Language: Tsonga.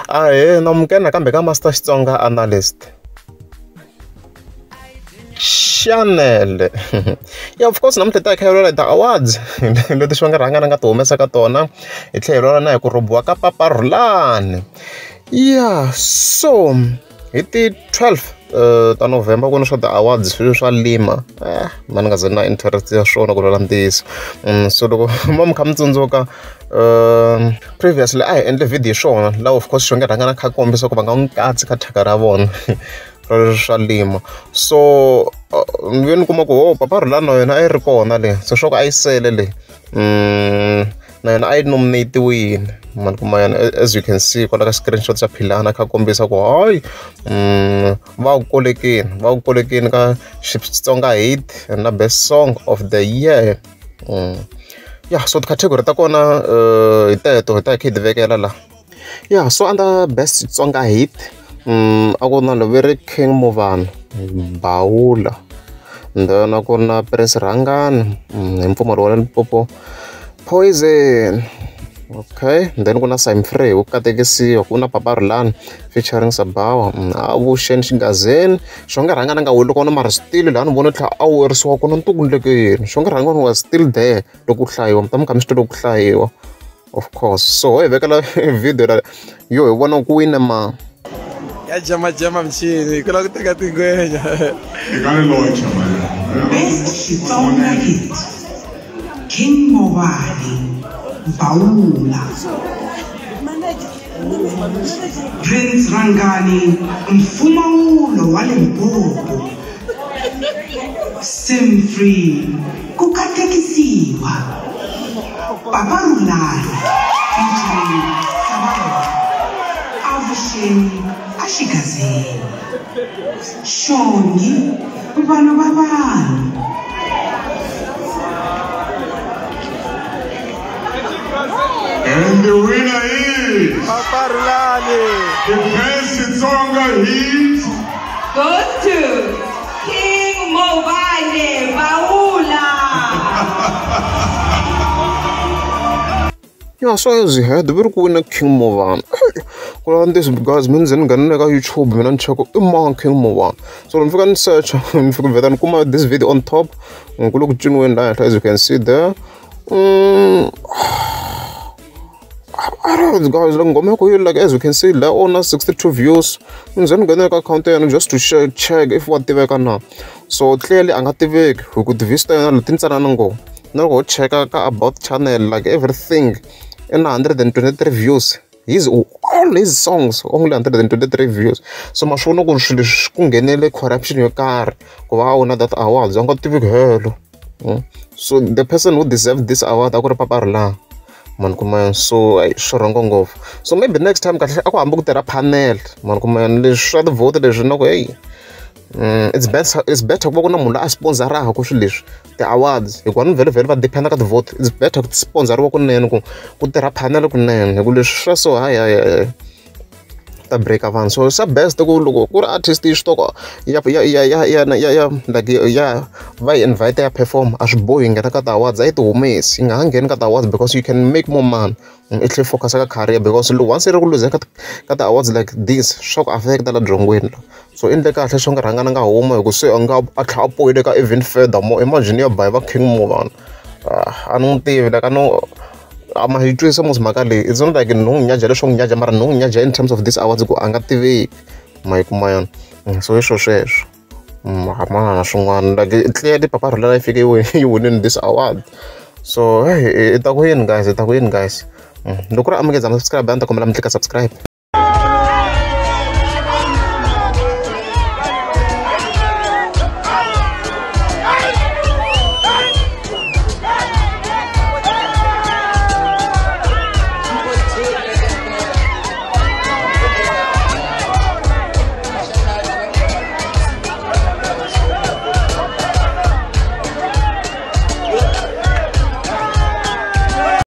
Ahee, namukela nakambe ka Master Xitsonga Analyst Channel. Yeah, of course namuntlha hi ta hi kha hi vulavula hi ti-awards leti xi va nga rhangana nga ti humesa ka tona, hi tlhela hi vulavula na hi ku rhobiwa ka Papa Rhulani. Yeah, so hi ti 12 ta November ku na swa ti-awards sweswo swa Lima. Ma ni nga ze na interest ya swona ku vulavula ntiyiso. So loko mo mi kha mi tsundzuka previously a hi endle video hi swona laha of course Xongi Rhangani a kha a kombisa ku va nga n'wi katsi ka thyaka ra vona swa Lima. So ni ve ni kuma ku ho Papa Rhulani na yena a yi ri kona le, so swa ku a yi sele le na yena a yi nominate-wile mani kuma yena, as you can see kwala ka screenshot xa Philani a kha a kombisa ku hayi va ku kolekeni, va ku kolekeni ka Xitsonga hit na best song of the year. Yeah, so ti-category ta kona hi teto hi ta hi kha hi ti vekela la. Yeah, so under best Xitsonga hit a ku na loveri King Movana Bawula, then a ku ri na Prince Rhangani hi mpfumawulo wa Limpopo Poison. Okay, then ku na Simon Frey wo katekisiwa, ku na Papa Rhulani featuring Sabawa, Avuxeni Xigazeni. Xongi Rhangani a nga weli kona mara still laha ni vona tlhela a werisiwa kona ntukulekeni. Xongi Rhangani was still there loko ku hlayiwa, mi ta mi kha mi swi twa loko ku hlayiwa of course. So ho hi vekela video la yo hi vona ku wina ma ya jama jama mchini ku lava ku teka tingwenya. Hi nga ni launch man. Best Xitsonga hit King Movani Bawula, Prince Rhangani Mfumawulo wa Limpopo, Simfree ku katekisiwa, Papa Rhulani featuring Sabawa, Avuxeni Axigazeni, Xongi vanhu va vanhu. And the winner is Papa Rhulani. The best Xitsonga hit goes to King Movani Bawula. Yeah, so as you heard, we ku wina King Movani. Ku lava this guys mina ze ni nghena ka YouTube mina ni cheka i mang King Movani. So ni fika ni search ni fika vheta ni kuma this video on top ku le ku ciniweni laha henhla, as you can see there. I don't know, guys, like, ngoma ya like as you can see la ona 62 views. Ni ze ni nghena ka account ya yena just to check if wa tiveka na. So clearly a nga tiveki hi ku ti-views ta yena leti ntsanana ngopfu. Na loko ho cheka ka about channel like everything in 123 views. His all his songs only 123 views. So ma swi vona ku swilo leswi ku nghenele corruption yo karhi ku va a wina that awards a nga tiveki helo. So the person who deserved this award a ku ri Papa Rhulani. Mani kuma so swi rhongo ngopfu. So maybe next time kahle a ku hambi ku tirha panel mani kuma leswi swa ti-vote leswi na ku hey it's better ku va ku na munhu loyi a sponsoraka swilo leswi ti-awards, hikuva ni vhele vhele va depend ka ti-vote. It's better ku ti sponsoriwa kunene ku tirha panel kunene, hi ku leswi swa so hayi hayi ta break-a vanhu. So swa best ku loko ku ri artist yi swi tiva ku ya ya ya ya ya ya ya like ya va yi invite ya perform, a swi bohi yi nghena ka ti-awards, a yi ti humesi, yi nga ha ngheni ka ti-awards because you can make more money. I tlhela focus ka career because loko once yi ri ku luzeni ka ti-awards like this swa ku affect-a la byongweni la. So i endle kahle Xongi Rhangani a nga huma hi ku se a nga a tlhela a poyile ka even further more. Imagine ya ba hi va King Movani. A ni n'wi tivi like a no a ma yi twisa mos mhaka leyi. It's not like ni n'wi nyaja leswo n'wi nyaja, mara ni n'wi nyaja in terms of this awards ku a nga tiveki ma yi kuma yona. So hi swo sweswo a ma na swin'wana like clearly Papa Rhulani yi fike yi winile this award. So hey, hi ta ku yini guys, hi ta ku yini guys. Loko ku ri a mi nge za mi subscribe a ni ta kombela mi tlika subscribe.